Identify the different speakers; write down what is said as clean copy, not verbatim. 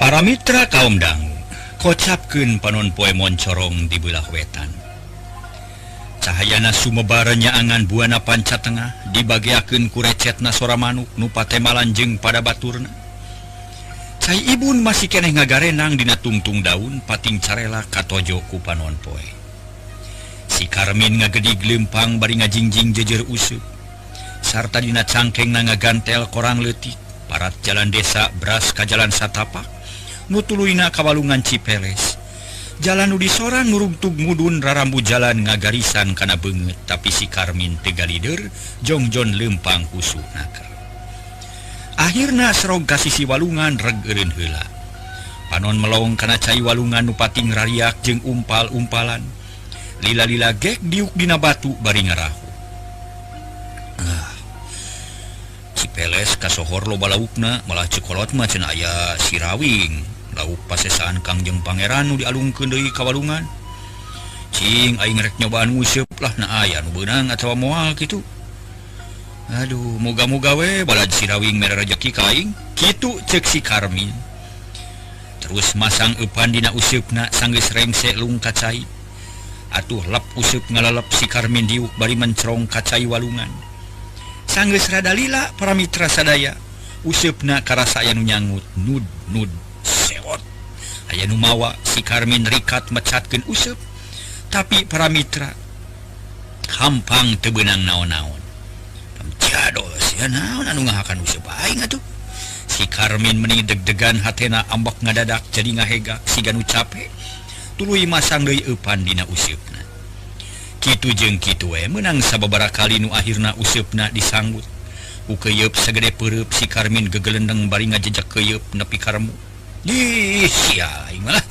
Speaker 1: Para mitra kaum dangu, kocapkeun panon poe moncorong di belah wetan. Cahayana sumebar nyaangan buana panca tengah dibageakeun ku recetna sora manuk nu patemalan jeung pada baturna. Cai Ibun masih keneh ngagarenang dina tungtung daun pating carela katojo ku panon poe. Si Karmin ngagedig leumpang bari ngajingjing jejer useup. Sarta dina cangkengna ngagantel korang leutik, parat jalan desa beras ka jalan satapak. Nu tuluyna ka walungan Cipeles. Jalan nu disorang nurugtug mudun rarambu jalan ngagarisan kana beungeut, tapi si Karmin teu galider jongjon leumpang husu naker. Akhirna serog ka sisi walungan reg eureun heula. Panon melong kana cai walungan nu pating rariak jeung umpal-umpalan. Lila-lila gek diuk dina batu bari ngarahu. Ah. Cipeles kasohor loba laukna, malah cekolot mah cenah aya sirawing. Lauk pasesaan Kangjeng Pangeran nu dialungkeun deui ka walungan. Cing aing rek nyobaan nguseup lah na aya nu beunang atawa moal kitu. Aduh, moga-moga we balad sirawing mere rejeki ka aing. Kitu ceuk si Karmin. Terus masang eupan dina useupna sanggeus rengse lung ka cai. Atuh lep useup ngalalep si Karmin diuk bari mencrong ka cai walungan. Sanggeus rada lila para mitra sadaya, useupna karasa aya nu nyangut nud nud sewot. Aya nu mawa si Karmin rikat mecatkeun useup, tapi para mitra hampang teu beunang naon-naon. Jadol sia naon anu ngahakan useup aing atuh. Si Karmin meni deg-degan hatena ambek ngadadak jadi ngahegak siga nu cape. Tuluy masang deui eupan dina useupna. Kitu jeung kitu we meunang sababaraha kali nu akhirna useupna disanggut. Ku keuyeup sagede peureub si Karmin gegelendeng bari ngajejak keuyeup nepi ka remu. Ih, sia aing mah lah.